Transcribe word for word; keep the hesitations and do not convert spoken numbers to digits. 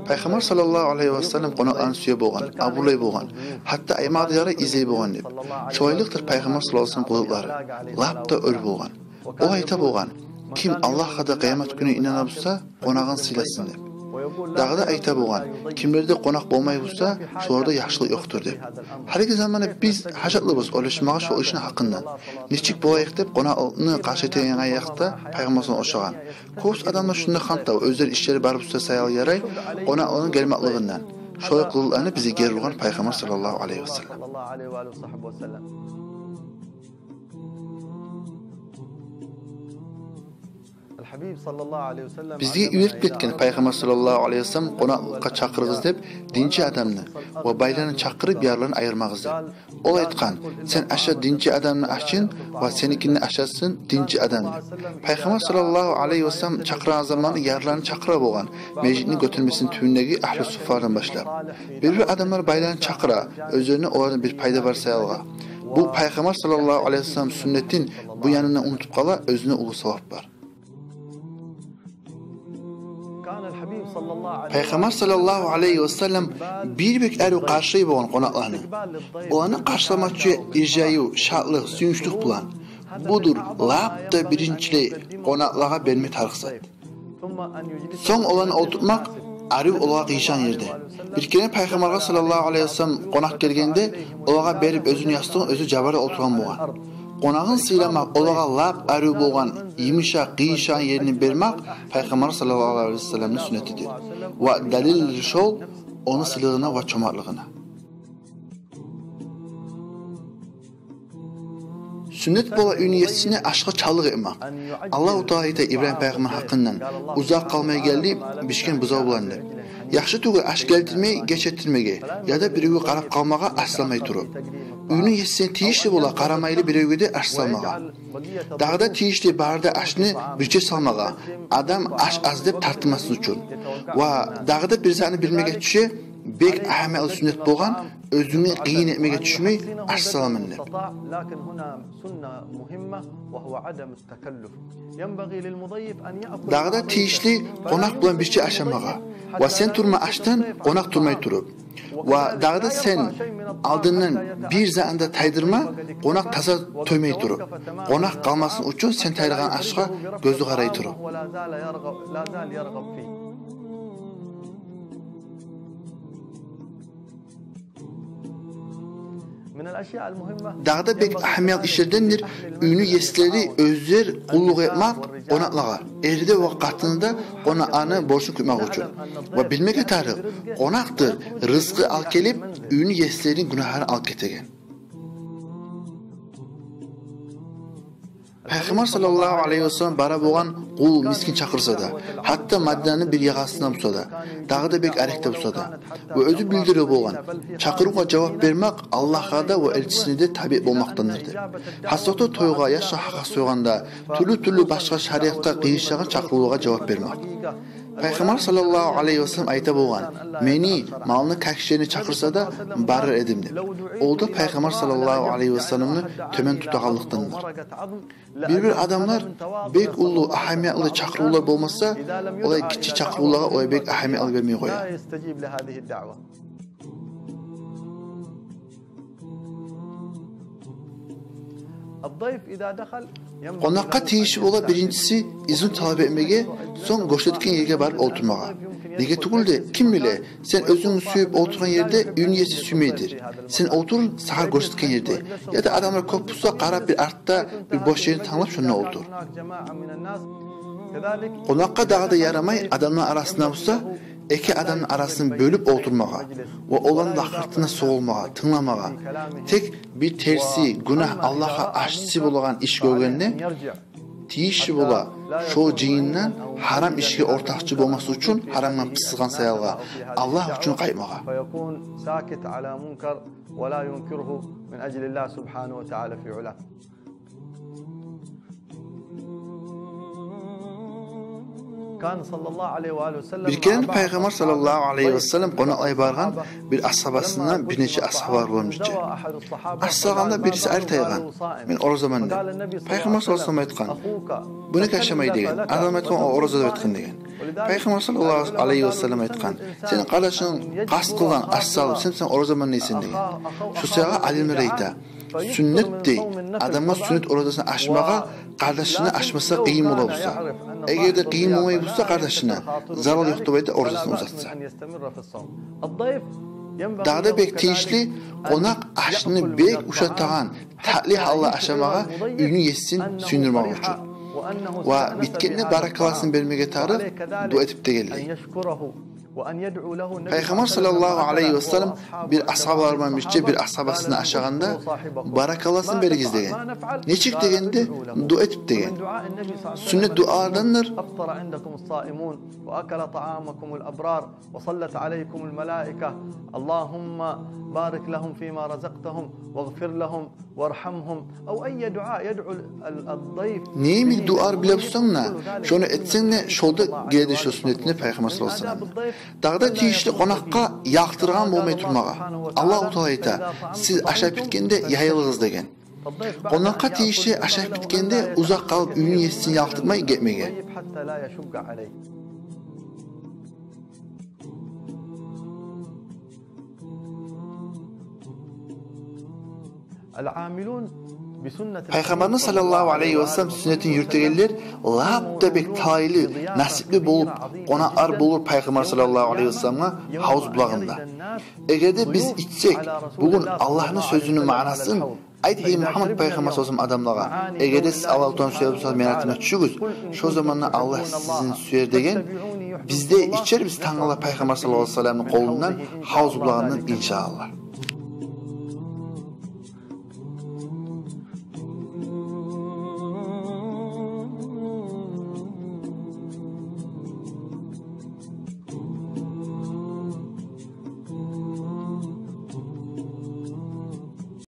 Пайхаммар саллаллагьу алайгьи васаллам къонакъланы сюе болгъан, абурлай болгъан, гьатта аймагъа да ярай излей болгъан деп. Шолайлыкъдыр Пайхаммар саллаллагьу алайгьи васаллам къылыкълары, лап да оьр болгъан. Ол айта болгъан: «Ким Аллагьгъа да къыямат гюнге инана буса, къонагъын сыйласын», – деп. Дагъы да айта болгъан: «Кимлерде къонакъ болмай буса, шоларда яхшылыкъ ёкъдур», – деп. Гьалиги заманда биз гьажатлыбыз ойлашмагъа шо ишни гьакъындан. Нечик болайыкъ деп, къонакъны къаршы этеген якъда Пайхаммар саллаллагьу алайгьи васаллам ошагъан. Кёбюсю адамлар шунда ханта, оьзлер ишлери бар буса саялы ярай, къонакъланы гелмеклигинден. Шолай къылыкъланы бизге гери ургъан Пайхаммар саллаллагьу алайгьи васаллам. Бизге уьйретип гетген Пайхаммар саллаллагьу алайгьи васаллам къонакълыкъгъа чакъырыгъыз деп динчи адамны ва байланы чакъырып, ярланы айырмагъыз деп. Ол айтгъан: «Сен аша динчи адамны ашын ва сеникин ашасын динчи адам», – деп. Пайхаммар саллаллагьу алайгьи васаллам чакъырагъан заманы ярланы чакъыра болгъан, межитни гётермесини тюбюндеги агьлу суффалардан башлап. Бир-бир адамлар байланы чакъыра, оьзлерине олардан бир пайда бар саялгъа. Бу Пайхаммар саллаллагьу алайгьи васаллам сюннетин бу янындан унутуп къала, оьзюне уллу савап бар. Пайхаммар саллаллагьу алайгьи васаллам бир бек арив къаршылай болгъан къонакъланы. Оланы къаршылама чы иржайыв, шатлыкъ, сююнчлюк булан. Будур лап да биринчилей къонакълагъа берме тарыкъ зат. Сонг оланы олтуртмакъ арив олагъа къыйышгъан ерде. Бир керен Пайхаммаргъа саллаллагьу алайгьи васаллам къонакъ гелгенде, олагъа берип оьзюню ястыгъын, оьзю жабарып олтургъан болгъан. Къонагъын сыйламакъ, олагъа лап арив болгъан, йымышакъ, къыйышгъан ерин бермек Пайхаммар саллаллагьу алайгьи васалламны сюннетидир. Ва далил шол ону сыйлылыгъына ва чомартлыгъына. Сюннет бола уьйню есине ашгъа чалыкъ этмек. Аллагьу Таала айта Ибрагьим пайхаммар гьакъындан: «Узакъ къалмай гелди бишген бузав булан», – деп. Яхшы тюгюл аш гелтирмей геч этдирмеге, яда биревге къарап къалмагъа аш салмай туруп. Уьйню есине тийишли бола къарамайлы биревге де аш салмагъа. Дагъы да тийишли бары да ашны бирче салмагъа, адам аш аз деп тартынмасын учун. Ва дагъы да бир затны билмеге тюше, бек агьамиятлы сюннет болгъан, оьзюнге къыйын этмеге тюшмей, аш саламан деп. Дагъы да тийишли къонакъ булан бирче ашамагъа. Ва сен турма ашдан, къонакъ турмай туруп. Ва дагъы да сен алдындан бир затны да тайдырма, къонакъ таза тоймай туруп. Къонакъ къалмасын учун сен тайдыргъан ашгъа гёзю къарай туруп. Дагъы да бек агьамиятлы ишлердендир уьйню еслери оьзлер къуллукъ этмек къонакълагъа. Эри де ва къатыны да къонакъны борчун кютмек учун. Ва билмеге тарыкъ, къонакъдыр рызкъы алып гелип, уьйню еслерини гюнагьларын алып гетеген. Пайхаммар саллаллагьу алайгьи васаллам бара болгъан къул, мискин чакъырса да, гьатта Мадинаны бир ягъасына буса да, дагъы да бек арекде буса да. Ва оьзю билдире болгъан: «Чакъырывгъа жавап бермек Аллагьгъа да ва элчисине де табиъ болмакъдандыр», – деп. Гьасокъда тойгъа, яшгъа гьакъ сойгъанда, тюрлю-тюрлю башгъа шариатгъа къыйышагъан чакъырывлагъа жавап бермек. Пайхаммар саллаллагьу алайгьи васаллам айта болгъан: «Мени малны как ишине чакъырса да, барыр эдим», – деп. Ол да Пайхаммар саллаллагьу алайгьи васалламны тёбен тутагъанлыкъдандыр. Бир-бир адамлар бек уллу агьамиятлы чакъырывлар болмаса, олай гиччи чакъырывлагъа олай бек агьамиятлы бермей къоя. Къонакъгъа тийишли бола биринчиси изну талап этмеге, сонг гёрсетген ерге барып олтурмагъа. Неге тюгюл де, ким биле, сен оьзюнг сююп олтургъан ерде уьйню еси сюймейдир. Сен олтур сагъа гёрсетген ерде. Яда адамлар кёп буса, къарап бир артда бир бош ерни танглап, шонда олтур. Къонакъгъа дагъы да ярамай, адамлар арасында буса, эки адамны арасын бёлюп олтурмагъа ва оланы лакъыртына сугъулмагъа, тынгламагъа. Тек бир терси, гюнагь, Аллагьгъа асси болагъан иш гёргенде, тийишли бола шо жыйындан гьарам ишге ортакъчы болмас учун, гьарамгъа пысгъан саялгъа, Аллагь учун къайтмагъа. Бир керен Пайхаммар саллаллагьу алайгьи васаллам къонакълай баргъан бир асгьабасына, бир нече асгьабалар булан бирче. Аш салгъанда бириси арив тайгъан: «Мен оразаман», — деп. Пайхаммар саллаллагьу алайгьи васаллам айтгъан: «Бу неге ашамай?» — деген. Адам айтгъан: «О ораза», — деп айтгъан деген. Пайхаммар саллаллагьу алайгьи васаллам айтгъан: «Сени къардашынг къаст къылгъан аш салып, сен, сен оразаман дейсен», — деген. Шо саягъа алимлер айта: сюннет дей, адамгъа сюннет оразасын ашмагъа, къардашына ашмаса къыйын бола буса. Эгер де къыйын болмай буса къардашына, зарал ёкъ деп айта оразасын узатса. Дагъы да бек тийишли къонакъ ашны бек ушатагъан, татли гьалда ашамагъа, уьйню есин сююндюрмек учун. Ва битгенде баракалласын бермеге тарыкъ, дуа этип дегенлей. Пайхаммар саллаллагьу алайгьи васаллам бир асгьабалар булан бирче бир асгьабасына ашагъанда: «Баракалласын беригиз», — деген. «Нечик?» — дегенде: «Дуа этип», — деген. Сюннет дуалардандыр. وصلت عليكم الملائكة، اللهم بارك لهم فيما رزقتهم واغفر لهم وارحمهم، أو أي دعاء يدعو ال-، ال-، الضيف. Не йимик дуалар биле бусанг да, шону этсенг де, шо да геле шо сюннетине Пайхаммар саллаллагьу алайгьи васаллам. Дагъы да тийишли къонакъгъа ялкъдыргъан болмай турмагъа. Аллагьу Таала айта: «Сиз ашап битгенде яйылыгъыз», — деген. Къонакъгъа тийишли ашап битгенде узакъ къалып, уьйню есин ялкъдырмай гетмеге. Пайхаммарны саллаллагьу алайгьи васаллам сюннетин юрютегенлер лап да бек талайлы, насипли болуп, къонакълар болур Пайхаммар саллаллагьу алайгьи васалламгъа гьавуз булагъында. Эгер де биз ичсек бугюн Аллагьны сёзюню маънасын, айт, гьей Мугьаммат Пайхаммар саллаллагьу алайгьи васаллам, адамлагъа: «Эгер де сиз Аллагьу Тааланы сюе бусагъыз, мени атыма тюшюгюз, шо заманда Аллагь сизин сюер», — деген, биз де ичербиз тангала Пайхаммар саллаллагьу алайгьи васалламны къолундан, гьавуз булагъындан, иншааллагь.